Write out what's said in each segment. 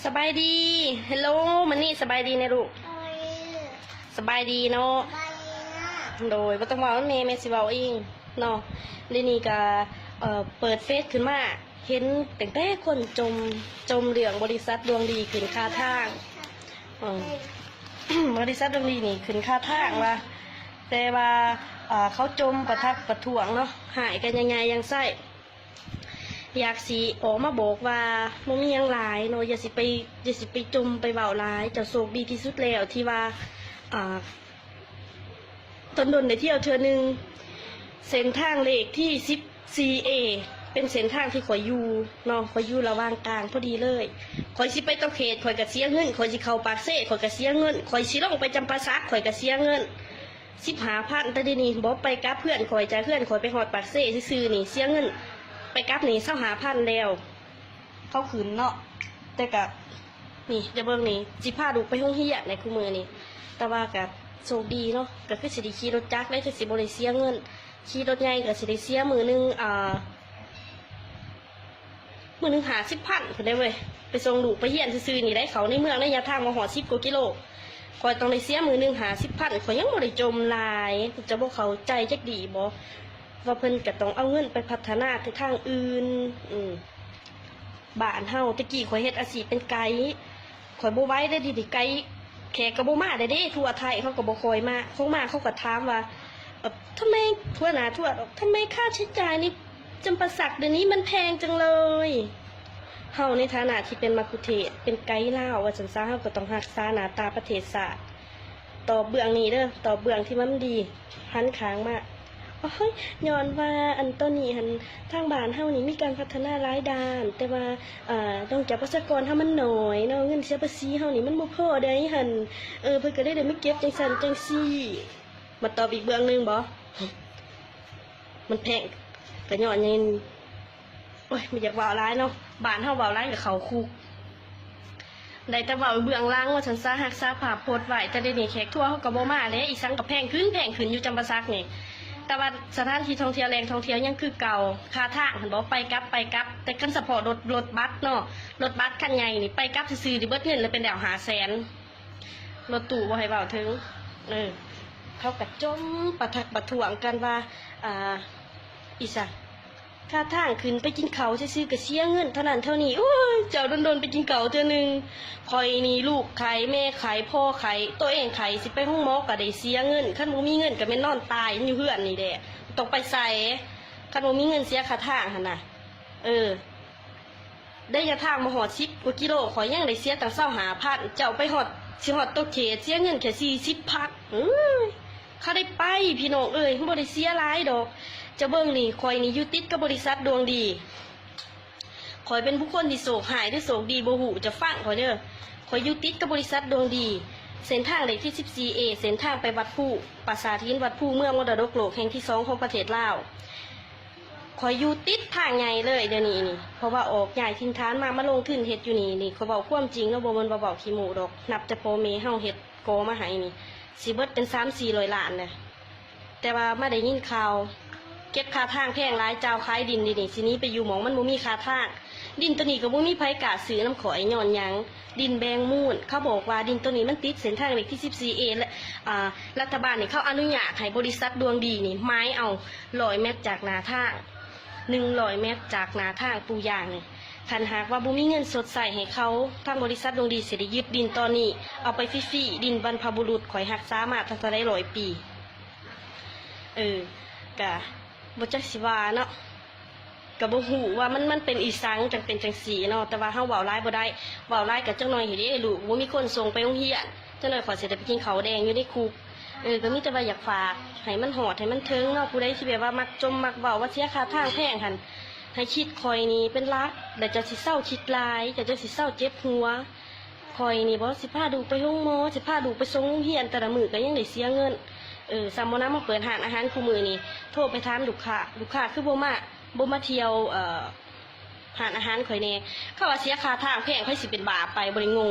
ສະບາຍດີ ເຮລໂລ ມື້ນີ້ສະບາຍດີແດ່ລູກ. ສະບາຍດີເນາະ. ໂດຍ ບໍ່ຕ້ອງເວົ້ານຳແມ່ ແມ່ຊິເວົ້າເອງເນາະ. ດຽວນີ້ກະ ເອີ ເປີດເຟສຂຶ້ນມາ ເຫັນຕັ້ງແຕ່ຄົນຈົ່ມ ຈົ່ມເລື່ອງບໍລິສັດດວງດີຂຶ້ນຄ່າທາງ. ເອີ ບໍລິສັດດວງດີນີ້ຂຶ້ນຄ່າທາງວ່າ ແຕ່ວ່າ ເອີ ເຂົາຈົ່ມປະທັກປະທ້ວງເນາະ ຮ້າຍກັນຢ່າງຫຍ້າຍຢ່າງໄຊ. ຢາກຊິອອກມາບອກວ່າບໍ່ມີຫຍັງຫຼາຍເນາະ, ຢ່າຊິໄປ ຢ່າຊິໄປຈົ່ມໄປເວົ້າຫຼາຍ. ເຈົ້າໂຊກດີທີ່ສຸດແລ້ວທີ່ວ່າ ອ່າ ດົນໆໄດ້ທ່ຽວເທື່ອໜຶ່ງ. ເສັ້ນທາງເລກທີສິບສີ່ເອ ເປັນເສັ້ນທາງທີ່ຂ້ອຍຢູ່ເນາະ, ຂ້ອຍຢູ່ລະຫວ່າງກາງພໍດີເລີຍ. ຂ້ອຍຊິໄປຕົກເຂດ ຂ້ອຍກະເສຍເງິນ, ຂ້ອຍຊິເຂົ້າປາກເຊ ຂ້ອຍກະເສຍເງິນ, ຂ້ອຍຊິລົງໄປຈຳປາສັກ ຂ້ອຍກະເສຍເງິນ. ສິບຫ້າພັນ ແຕ່ດຽວນີ້ບໍ່ໄປກັບເພື່ອນຂ້ອຍຈ້າ, ເພື່ອນຂ້ອຍໄປຮອດປາກເຊຊື່ໆນີ້ ເສຍເງິນໄປກັບນີ້ຊາວຫ້າພັນແລ້ວ. ເຂົາຂຶ້ນເນາະ ແຕ່ກະ ນີ້ຈະເບິ່ງນີ້ ຊິພາລູກໄປໂຮງຮຽນໃນຄູ່ມື້ນີ້. ແຕ່ວ່າກະໂຊກດີເນາະ ກະຄືຊິໄດ້ຂີ່ລົດຈັກແລ້ວ ຄືຊິບໍ່ໄດ້ເສຍເງິນ. ຂີ່ລົດໃຫຍ່ກະຊິໄດ້ເສຍມື້ໜຶ່ງ ອ່າ ມື້ໜຶ່ງຫ້າສິບພັນພຸ້ນເດ້ເວີຍ. ໄປສົ່ງລູກໄປຮຽນຊື່ໆນີ້ໄດ໋, ເຂົ້າໃນເມືອງໄດ໋ ໄລຍະທາງບໍ່ຮອດສິບກວ່າກິໂລ. ຂ້ອຍຕ້ອງໄດ້ເສຍມື້ໜຶ່ງຫ້າສິບພັນ, ຂ້ອຍຍັງບໍ່ໄດ້ຈົ່ມຫຼາຍ. ເຈົ້າບໍ່ເຂົ້າໃຈຈັກດີ້ບໍ ວ່າເພິ່ນກະຕ້ອງເອົາເງິນໄປພັດທະນາແຕ່ທາງອື່ນ. ອືມ ບ້ານເຮົາ ແຕ່ກີ້ຂ້ອຍເຮັດອາຊີບເປັນໄກ ຂ້ອຍບໍ່ໄຫວເດ້ ດຽວນີ້ໄກແຂກກໍບໍ່ມາແລ້ວເດ້. ທົ່ວໄທເຂົາກໍບໍ່ຄ່ອຍມາ, ເຂົາມາເຂົາກໍຖາມວ່າ ເອີ ທຳໄມ ຫົວໜ້າທົ່ວ ທຳໄມຄ່າໃຊ້ຈ່າຍນີ້ຈຳປາສັກດຽວນີ້ມັນແພງຈັງເລີຍ? ເຮົາໃນຖານະທີ່ເປັນໝາກຄຸເທດ ເປັນໄກລາວວ່າຊັ້ນຊະ, ເຮົາກໍຕ້ອງຮັກສາໜ້າຕາປະເທດຊາດ. ຕອບເບື້ອງນີ້ເດີ ຕອບເບື້ອງທີ່ມັນດີ. ຫັນຂ້າງມາ ໂອ້ຍ ຍ້ອນວ່າ ອັນ ຕອນນີ້ຫັ້ນ ທາງບ້ານເຮົານີ້ມີການພັດທະນາຫຼາຍດ້ານ, ແຕ່ວ່າ ເອີ ເນື່ອງຈາກປະຊາກອນເຮົາມັນໜ້ອຍເນາະ, ເງິນເສຍພາສີເຮົານີ້ມັນບໍ່ພໍໃດຫັ້ນ. ເອີ ເພິ່ນກໍເລີຍໄດ້ມາເກັບຈັ່ງຊັ້ນຈັ່ງຊີ້. ມາຕອບອີກເບື້ອງໜຶ່ງບໍ? ມັນແພງ ກໍຍ້ອນຫຍັງ? ໂອ້ຍ ບໍ່ຢາກເວົ້າຫຼາຍເນາະ, ບ້ານເຮົາເວົ້າຫຼາຍກໍເຂົ້າຄຸກ. ໄດ້ແຕ່ເວົ້າເບື້ອງຫຼັງວ່າຊັ້ນຊະ, ຮັກສາພາບພົດໄວ້. ແຕ່ດຽວນີ້ແຂກທົວເຂົາກໍບໍ່ມາແລ້ວ, ອີ່ສັງກໍແພງຂຶ້ນ ແພງຂຶ້ນຢູ່ຈຳປາສັກນີ້. ແຕ່ວ່າສະຖານທີ່ທ່ອງທ່ຽວ ແຫຼ່ງທ່ອງທ່ຽວຍັງຄືເກົ່າ, ຄ່າທາງຫັ້ນບໍ ໄປກັບ ໄປກັບ. ແຕ່ຄັນສະເພາະລົດ ລົດບັດເນາະ, ລົດບັດຄັນໃຫຍ່ນີ້ ໄປກັບຊື່ໆນີ້ເບິດເງິນແລ້ວເປັນແລ້ວຫ້າແສນ. ລົດຕູ້ບໍ່ໃຫ້ເວົ້າເຖິງ. ເອີ ເຂົາກະຈົ່ມປະທັກປະທ້ວງກັນວ່າ ອ່າ ອີ່ສັງ ຄ່າທາງຂຶ້ນໄປກິນເຂົ້າຊື່ໆກະເສຍເງິນເທົ່ານັ້ນເທົ່ານີ້. ໂອ້ຍ ເຈົ້າດົນໆໄປກິນເຂົ້າເທື່ອໜຶ່ງ. ຂ້ອຍນີ້ລູກໄຂ້ ແມ່ໄຂ້ ພໍ່ໄຂ້ ໂຕເອງໄຂ້ ຊິໄປໂຮງໝໍກະໄດ້ເສຍເງິນ, ຄັນບໍ່ມີເງິນກະແມ່ນນອນຕາຍຢູ່ເຮືອນນີ້ແຫຼະ, ຕ້ອງໄປໃສ ຄັນບໍ່ມີເງິນເສຍຄ່າທາງຫັ້ນນະ. ເອີ ໄລຍະທາງບໍ່ຮອດສິບກວ່າກິໂລ ຂ້ອຍຍັງໄດ້ເສຍຕັ້ງຊາວຫ້າພັນ, ເຈົ້າໄປຮອດ ຊິຮອດຕົກເຂດ ເສຍເງິນແຄ່ສີ່ສິບພັນ. ເອີຍ ຂ້າໄດ້ໄປ ພີ່ນ້ອງເອີຍ, ມັນບໍ່ໄດ້ເສຍຫຼາຍດອກ. ເຈົ້າເບິ່ງນີ້ ຂ້ອຍນີ້ຢູ່ຕິດກັບບໍລິສັດດວງດີ. ຂ້ອຍເປັນບຸກຄົນທີ່ໂຊກຮ້າຍ ຫຼື ໂຊກດີບໍ່ຮູ້, ເຈົ້າຟັງຂ້ອຍເດີ. ຂ້ອຍຢູ່ຕິດກັບບໍລິສັດດວງດີ, ເສັ້ນທາງເລກທີສິບສີ່ເອ ເສັ້ນທາງໄປວັດພູ, ປາສາດຫີນວັດພູ, ເມືອງມໍລະດົກໂລກແຫ່ງທີສອງຂອງປະເທດລາວ. ຂ້ອຍຢູ່ຕິດທາງໃຫຍ່ເລີຍດຽວນີ້ນີ້, ເພາະວ່າອອກຍ້າຍຖິ່ນຖານມາ ມາລົງທຶນເຮັດຢູ່ນີ້ນີ້. ຂ້ອຍເວົ້າຄວາມຈິງເນາະ, ບໍ່ແມ່ນວ່າເວົ້າຂີ້ໂມ້ດອກ. ນັບຈາກພໍ່ແມ່ເຮົາເຮັດກໍ່ມາໃຫ້ນີ້ ຊິເບິດເປັນສາມສີ່ຮ້ອຍລ້ານແຫຼະ. ແຕ່ວ່າມາໄດ້ຍິນຂ່າວເກັບຄ່າທາງແພງຫຼາຍ, ຈ່າວຂາຍດິນດຽວນີ້ ຊິໜີໄປຢູ່ໝ່ອງມັນບໍ່ມີຄ່າທາງ. ດິນໂຕນີ້ກໍບໍ່ມີໃຜກ້າຊື້ນຳຂ້ອຍ. ຍ້ອນຫຍັງ? ດິນແບ່ງມູນ. ເຂົາບອກວ່າດິນໂຕນີ້ມັນຕິດເສັ້ນທາງເລກທີສິບສີ່ເອ ແລະ ອ່າ ລັດຖະບານນີ້ເຂົາອະນຸຍາດໃຫ້ບໍລິສັດດວງດີນີ້ໝາຍເອົາຮ້ອຍແມັດຈາກໜ້າທາງ, ໜຶ່ງຮ້ອຍແມັດຈາກໜ້າທາງປູຢາງນີ້. ຄັນຫາກວ່າບໍ່ມີເງິນຊົດໃຊ້ໃຫ້ເຂົາ, ທາງບໍລິສັດດວງດີຊິໄດ້ຍຶດດິນຕອນນີ້ເອົາໄປຟຣີໆ. ດິນບັນພະບຸລຸດຂ້ອຍຮັກສາມາຕັ້ງເທົ່າໃດຮ້ອຍປີ. ເອີ ກະບໍ່ຈັກຊິວ່າເນາະ, ກະບໍ່ຮູ້ວ່າມັນ ມັນເປັນອີ່ສັງຈັ່ງເປັນຈັ່ງຊີ້ເນາະ. ແຕ່ວ່າເຮົາເວົ້າຫຼາຍບໍ່ໄດ້, ເວົ້າຫຼາຍກະຈັກໜ່ອຍຫັ້ນເດ້ ລູກບໍ່ມີຄົນສົ່ງໄປໂຮງຮຽນ, ຈັກໜ່ອຍຂ້ອຍຊິໄດ້ໄປກິນເຂົ້າແດງຢູ່ໃນຄຸກ. ເອີ ກະມີແຕ່ວ່າຢາກຝາກໃຫ້ມັນຮອດໃຫ້ມັນເຖິງເນາະ. ຜູ້ໃດທີ່ແບບວ່າມັກຈົ່ມມັກເວົ້າວ່າເສຍຄ່າທາງແພງຫັ້ນ ໃຫ້ຄິດຂ້ອຍນີ້ເປັນຫຼັກ, ແລ້ວເຈົ້າຊິເຊົາຄິດຫຼາຍ, ແລ້ວເຈົ້າຊິເຊົາເຈັບຫົວ. ຂ້ອຍນີ້ບໍ ຊິພາລູກໄປໂຮງໝໍ, ຊິພາລູກໄປສົ່ງໂຮງຮຽນ, ແຕ່ລະມື້ກະຍັງໄດ້ເສຍເງິນ. ເອີ ສ່ຳບໍ່ນຳມາເປີດຮ້ານອາຫານຄູ່ມື້ນີ້, ໂທໄປຖາມລູກຄ້າ, ລູກຄ້າຄືບໍ່ມາ, ບໍ່ມາທ່ຽວ ເອີ ຮ້ານອາຫານຂ້ອຍແດ່. ເຂົາວ່າເສຍຄ່າທາງແພງ ໃຜຊິເປັນບ້າໄປ ບໍ່ໄດ້ໂງ່.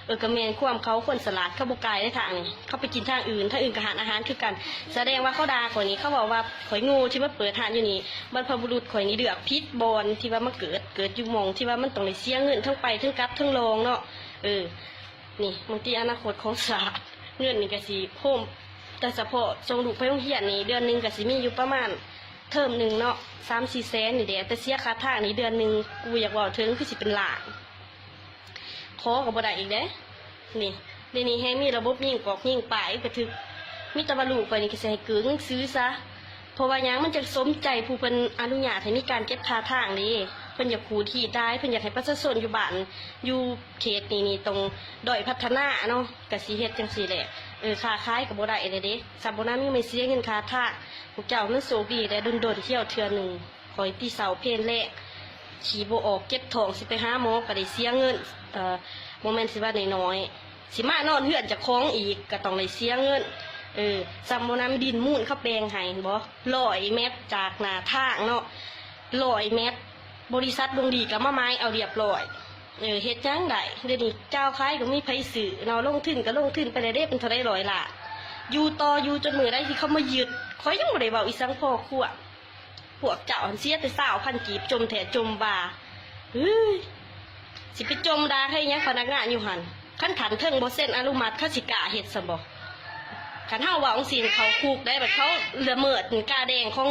ເອີ ກໍແມ່ນຄວາມເຂົາ ຄົນສະຫຼາດເຂົາບໍ່ກາຍເດ້ທາງນີ້ ເຂົາໄປກິນທາງອື່ນ ທາງອື່ນກໍຮ້ານອາຫານຄືກັນ. ສະແດງວ່າເຂົາດ່າຂ້ອຍນີ້ ເຂົາເວົ້າວ່າຂ້ອຍໂງ່ທີ່ມາເປີດຮ້ານຢູ່ນີ້. ບັນພະບຸລຸດຂ້ອຍນີ້ເລືອກຜິດບ່ອນທີ່ວ່າມາເກີດ ເກີດຢູ່ໝ່ອງທີ່ວ່າມັນຕ້ອງໄດ້ເສຍເງິນທັງໄປທັງກັບທັງລ່ອງເນາະ. ເອີ ນີ້ບາງທີອະນາຄົດຂອງຊາດ ເງິນນີ້ກໍຊິໂຮມ ແຕ່ສະເພາະສົ່ງລູກໄປໂຮງຮຽນນີ້ ເດືອນໜຶ່ງກໍຊິມີຢູ່ປະມານເທີມໜຶ່ງເນາະ ສາມສີ່ແສນນີ້ແຫຼະ. ແຕ່ເສຍຄ່າທາງນີ້ເດືອນໜຶ່ງ ກູຢາກເວົ້າເຖິງຄືຊິເປັນລ້ານ ຂໍກໍບໍ່ໄດ້ອີກເດ້. ນີ້ ດຽວນີ້ແຮ່ງມີລະບົບຍິງກອກຍິງປາຍໄປຖືກ ມີແຕ່ວ່າລູກຂ້ອຍນີ້ກໍຊິໃຫ້ກືງໜັງສືຊະ. ເພາະວ່າຫຍັງ ມັນຈັ່ງສົມໃຈຜູ້ເພິ່ນອະນຸຍາດໃຫ້ມີການເກັບຄ່າທາງເດ້. ເພິ່ນຢາກຂູດຮີດຫຼາຍ ເພິ່ນຢາກໃຫ້ປະຊາຊົນຢູ່ບ້ານ ຢູ່ເຂດນີ້ນີ້ຕ້ອງດ້ອຍພັດທະນາເນາະ ກະຊິເຮັດຈັ່ງຊີ້ແຫຼະ. ເອີ ຄ້າຂາຍກໍບໍ່ໄດ້ແລ້ວເດ້ ຊຳບໍ່ນຳຍັງໄດ້ເສຍເງິນຄ່າທາງ. ພວກເຈົ້າມັນໂຊກດີແດ່ ດົນໆ ທ່ຽວເທື່ອໜຶ່ງ. ຂ້ອຍຕິເຊົ້າເພນແລງ ຂີ້ບໍ່ອອກເຈັບທ້ອງ ຊິໄປຫາໝໍກໍໄດ້ເສຍເງິນ. ເອີ ບໍ່ແມ່ນຊິວ່ານ້ອຍໆ ຊິມານອນເຮືອນເຈົ້າຂອງອີກກໍຕ້ອງໄດ້ເສຍເງິນ. ເອີ ຊຳບໍ່ນຳດິນມູນເຂົາແບ່ງໃຫ້ເຫັນບໍ່ ຮ້ອຍແມັດຈາກໜ້າທາງເນາະ ຮ້ອຍແມັດ ບໍລິສັດດວງດີກໍມາໝາຍເອົາລຽບຮ້ອຍ. ເອີ ເຮັດຫຍັງໄດ້ ດຽວນີ້ເຈົ້າຂາຍກໍມີໃຜຊື້ເນາະ ລົງທຶນກໍລົງທຶນໄປແລ້ວເດ້ ເປັນເທົ່າໃດຮ້ອຍລ້ານ. ຢູ່ຕໍ່ຢູ່ຈົນມື້ໃດທີ່ເຂົາມາຍຶດ ຂ້ອຍຍັງບໍ່ໄດ້ເວົ້າອີ່ສັງພໍຄວາມ. ພວກເຈົ້າຫັ້ນເສຍແຕ່ຊາວພັນກີບ ຈົ່ມແທ້ຈົ່ມວ່າ. ເຮີ້ຍ ຊິໄປຈົ່ມດ່າໃຜຫຍັງ ພະນັກງານຢູ່ຫັ້ນ ຄັນຂັ້ນເທິງບໍ່ເຊັນອະນຸມັດ ເຂົາຊິກ້າເຮັດຊະບໍ່? ຄັນເຮົາເວົ້າຈັ່ງຊີ້ເຂົ້າຄຸກໄດ້ ບັດເຂົາລະເມີດກາແດງຂອງ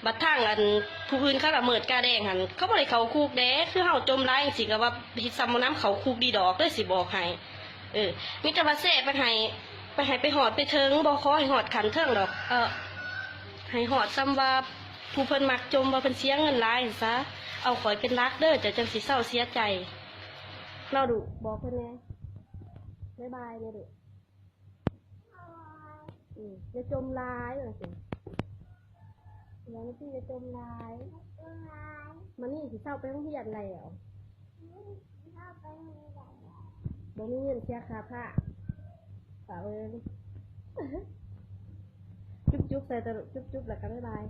ບັດທາງອັນຜູ້ອື່ນເຂົາລະເມີດກາແດງຫັ້ນ ເຂົາບໍ່ໄດ້ເຂົ້າຄຸກເດ້. ຄືເຮົາຈົ່ມຫຼາຍຈັ່ງຊີ້ກໍວ່າເຮັດຊຳບໍ່ນຳເຂົ້າຄຸກດີດອກເດີ ຊິບອກໃຫ້. ເອີ ມີແຕ່ວ່າແຊໄປໃຫ້ ໄປໃຫ້ໄປຮອດໄປເຖິງ ບໍ່ຂໍໃຫ້ຮອດຂັ້ນເທິງດອກ. ເອີ ໃຫ້ຮອດຊຳວ່າ ຜູ້ເພິ່ນມັກຈົ່ມວ່າເພິ່ນເສຍເງິນຫຼາຍຊະ. ເອົາຂ້ອຍເປັນຫຼັກເດີ ເຈົ້າຈັ່ງຊິເຊົາເສຍໃຈເນາະລູກ. ບອກເພິ່ນແດ່ ບາຍບາຍແດ່ລູກ. ອືມ ຢ່າຈົ່ມຫຼາຍວ່າຊັ້ນ. ຢ່າມາຕິ ຢ່າຈົ່ມຫຼາຍ. ມານີ້ຊິເຊົາໄປໂຮງຮຽນແລ້ວ. ບໍ່ມີເງິນເສຍຄ່າພາ ຝາກເບິ່ງ. ຈຸບໆ ໃສ່ຕະລຸ ຈຸບໆ ແລ້ວກໍບາຍບາຍ.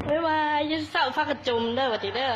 ບາຍບາຍ. ຢ່າເຊົາພາກັນຈົ່ມເດີ ບັດນີ້ເດີ.